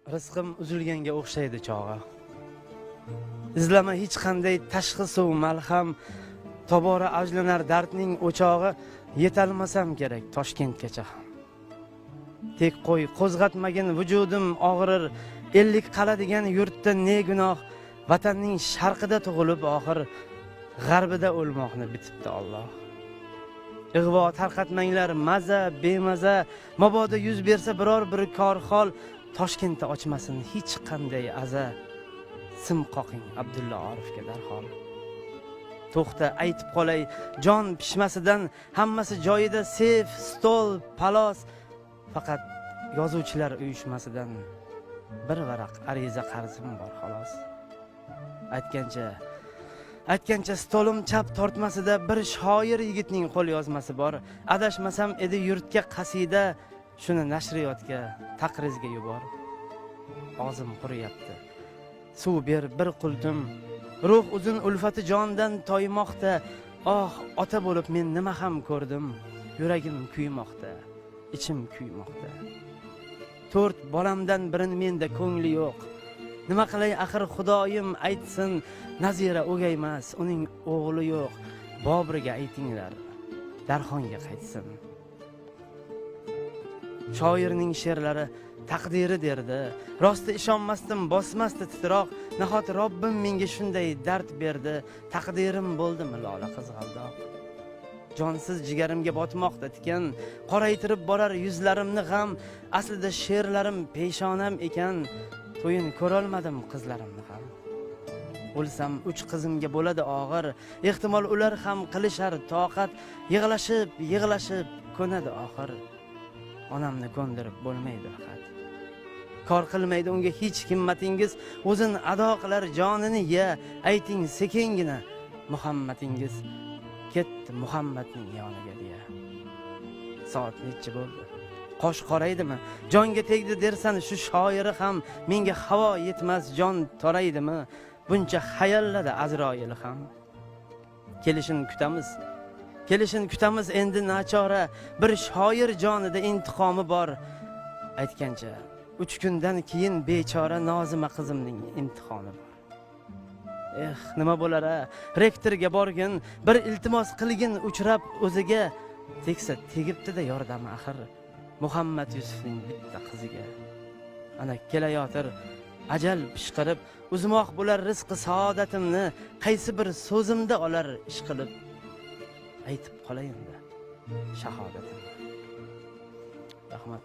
Rizqim uzilganga o'xshaydi chog'i. Izlama hech qanday tashxisu malham, tobora ajlanar dardning o'chog'i, yetolmasam kerak Toshkentgacha ham. Tek qo'y, qo'zg'atmagin, vujudim og'rir, 50 qala degan yurtda ne gunoh, vatanning sharqida tug'ilib oxir g'arbida o'lmoqni bitibdi Alloh. Ig'vo tarqatmanglar maza bemaza, mabodo yuz bersa biror bir korxol, Toshkentda ochmasin hech qanday aza, sim qoqing Abdulla Orifga darhol. To'xta, aytib qolay, jon pishmasidan hammasi joyida, sef, stol, palos, faqat yozuvchilar uyushmasidan bir varaq ariza qarzim bor xolos. Aytgancha stolim chap tortmasida bir shoir yigitning qo'l yozmasi bor. Adashmasam edi yurtga qasida, shuni nashriyotga taqrizga yubor. Og'zim quriyapti. Suv ber bir qultum. Ruh uzun ulfati jondan toymoqda. Oh, ota bo'lib men nima ham ko'rdim. Yuragim kuymoqda, ichim kuymoqda. 4 bolamdan birini menda ko'ngli yo'q. Nima qilay axir Xudoyim aytsin, Nazira o'gaymas, uning o'g'li yo'q. Boburga aytinglar, Darxonga qaytsin. Shoirning she'rlari taqdiri derdi. Rosti ishonmasdim, bosmasdi titroq. Nahot Robbim menga shunday dard berdi. Taqdirim bo'ldimi lola qizg'aldoq? Jonsiz jigarimga botmoqda tikan, qoraytirib borar yuzlarimni g'am. Aslida she'rlarim peshonam ekan, to'yin ko'rolmadim qizlarimni ham. O'lsam 3 qizimga bo'ladi og'ir, ehtimol ular ham qilishar toqat, yig'lashib yig'lashib ko'nadi oxir. Onamni ko'ndirib bo'lmaydi faqat. Kor qilmaydi unga hech himmatingiz, o'zin ado qilar jonini ya, ayting sekingina Muhammadingiz ketdi Muhammadning yoniga deya. Soat necha bo'ldi? Qosh qoraydimi? Jonga tegdi dersan shu shoiri ham, menga havo yetmas jon toraydimi? Buncha hayalladi Azroil ham. Kelishini kutamiz. Kelishini kutamiz endi nachora, bir shoir jonida intiqomi bor. Aytgancha 3 kundan keyin bechora Nozima qizimning imtihoni bor. Eh, nima bo'lar a? Rektorga borgin, bir iltimos qilgin uchrab o'ziga. Tegsa tegibdi-da yordami axir Muhammad Yusufning bitta qiziga. Ana kelayotir ajal pishqirib, uzmoq bo'lar rizqi saodatimni, qaysi bir so'zimda olar ish qilib. Aytib qolayinda shahodatimni. Rahmat.